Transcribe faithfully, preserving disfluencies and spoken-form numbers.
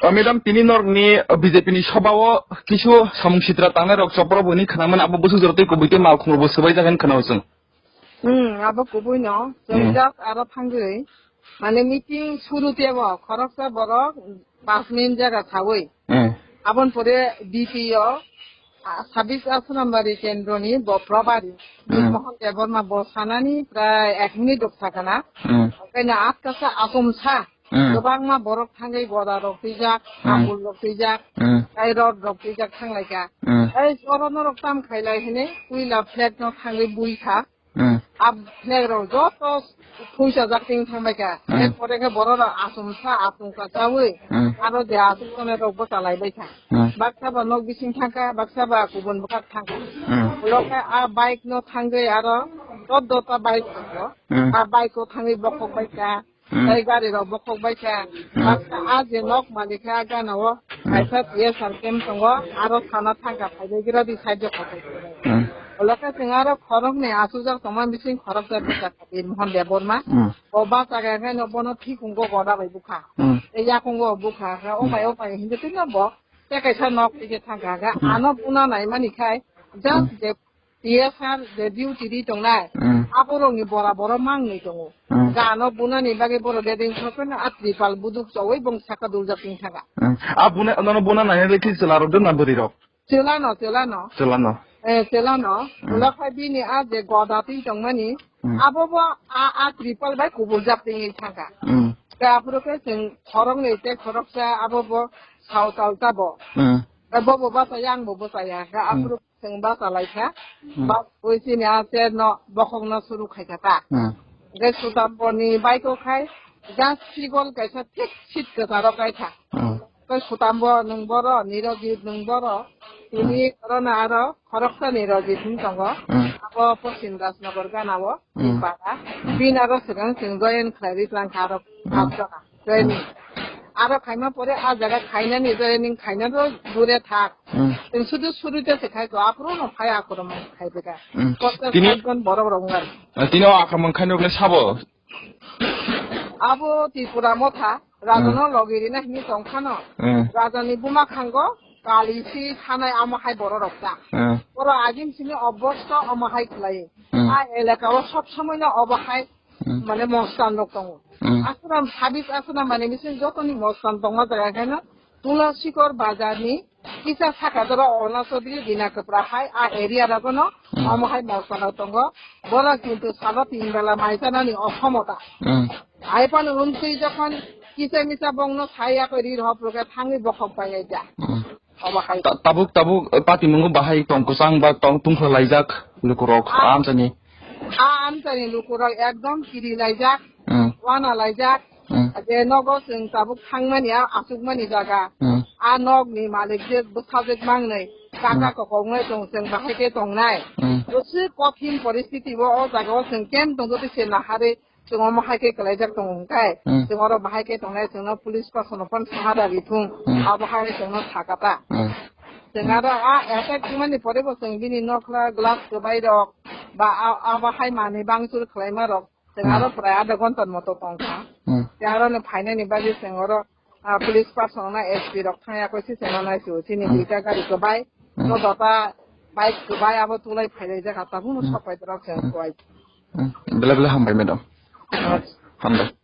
O madam, tini norokni B J P ni sobao kisu samung sitra tangnai rok chopro bo hwnwi khwnamani, abo bwswk jora tei kubui tei malkhung rokbo swbai jagan khwnao chwng. Hmm, abo kubui no. Chwng Hmm. just aro thangwi, mane meeting suru tebo khoroksa borok pas minute jaga sawi. Hmm. Abon pore D P O, ah, sabis Asrambari kendroni bo probari. Hmm. Mohon Debbarma bo sanani prai ek minute dok sakana. Hmm. Kaina atkasa akum sa. Hmm. Kwbangma borok thangwi goda rok twijak, Hmm. apul rok twijak, Hmm. tei rod rok twijak thanglaika. Hmm. Ei oro norok tam khailai hwnwi puila flag no thangwi bui kha. Hmm. A flag rok joto phuisa jak ting thangbai kha. Hmm. Erpore khe borok rok asum sa, asum ka chawi, Hmm. aro je asuk tongnai rok bwchalai bai kha. Hmm. Baksa ba nok bising thangkha, baksa ba kubun bwkhak thangkha. Hmm. Ulo khe a bike no thangwi aro dot dot ta bike tongo. Hmm. A bike o thangwi bokhok bai kha. Hmm. Tei gari rok bokhok bai kha. Hmm. Baksa a je nok malik kha gana o Hmm. kaisa T S R camp tongo, aro sana thangkha phaibai gira di side o kothai. Hmm. Ulo khe chwng aro khoroknwi asukjak tongma bising khoroksa bwsa kha Birmohon Debbarma. Hmm. O bwsa kha khe no bono thikungo goda bai bukha. Hmm. Tei yakungo bukha kha o Hmm. pai o pai hinwi twi no bo tei kaisa nok twi khe thangkha kha Hmm. ano buna naimani khai just Hmm. je T S R je duty ri tongnai, Hmm. aborokni bora bora mangni tongo. Hmm. Gano bunani bagwi borok dedeng sokeno a tripal buduk chowui bong saka duljak ting thaka. Hmm. A buna, nono buna nai le ki chwla rok de na bwrwi rok? Chwla no, chwla no. Chwla no. Eh, chwla no. Hmm. Ulo khai bini a je goda twi tongmani, Hmm. abo bo a, a tripal bai kubul jak ting thaka. Hmm. Te aphuru khe chwng khorok ni te khoroksa abo bo sao tal ta bo. Hmm. Te bo bo basa yang bo basa ya. Te Hmm. aphuru Chwng basa lai kha. Hmm. Bas ui sini a chair no bokhok no suru khai kha ta. Hmm. Hwnkhe Sutamboni bike o khai just sigol kaisa thik seat kwcharo kai kha. Hmm. Tei Sutambo nwng boro, Nirojit nwng boro, tini Hmm. oro no aro khoroksa Nirojit wng tongo. Hmm. Abo Poschim Rajnagar gana o, Hmm. Tipara. Hmm. Bini aro swkang chwng join khlai ri tlang kha aro Hmm. paanch jona. Joining. Aro khaima pore a jaga khainani joining khainani dure thak. Hmm. Chwng sudu suru te se khai to, aphuru no phai akhoro man khai bega. Hmm. Kosto Tini, khai gon borok rok ngar. Ah, tini o akham khaino ble sabo. Abo Tripura Motha, Raja Hmm. no logi rina hini tong khano. Hmm. Raja ni buma khango, kali si khanai amo hai borok rok ta. Hmm. Oro agim sini obosto amo hai khlai. Hmm. A elaka o sob somoi no obo hai Hmm. mane mostan rok tongo. Hmm. Aswrang sabis aswrang mane bising jotoni mostan tongma jaga khaino Tulasikor bazar ni kisa saka doro Ona Chaudhary Dina Kwpra hai a area rogono Hmm. omo hai mostan rok tongo. Borok kintu salo tin bela mai chanani okhomota. Hmm. Hai phano wngtwi jokhon kisa misa bongno sai yakoi ri rw phuru khe thangwi bokhok pai ya. Hmm. Omo hai. Ta-, tabuk, tabuk, eh, patimungo bahai tong kwchang ba tong tungkha laijak lukurok, Ah. amchani. Ah, amchani lukurok ekdom kiri laijak, Hmm. wana laijak. Hmm. Je nogo chwng tabuk thangmani, ah, asukmani jaga. Hmm. Ah, nokni malik je bwsajwk mangnwi, kaka Hmm. kokoknai tong chwng bahai khe tongnai. Hmm. Bwswk kothin poristiti o, o jaga o chwng kem tong jodi se naharwi Chwng omo hai khe kwlaijak tongo hwnkhe, Hmm. chwng oro bahai khe tongnai, chwngno police kosono phano saha dabi thung, Hmm. abo hai chwngno sakha ta. Hmm. Chwng aro a attack wngmani pore bo chwng bini nokla glass kwbai rok ba a, abo hai manwi bangchur khlaima rok, chwng Hmm. aro prai adha ghonta ni moto tongkha. Hmm. Tei aro no phainani bagwi chwng oro, ah, police person no S P rok thangya koi se chwngno naisio, chini Hmm. duita gari kwbai, Hmm. no dota bike kwbai abo tulai phailaijak, tabukno Hmm. sok pai rok chwng Hmm. kwbai. Hmm. Belai belai hambai, madam. Hambai.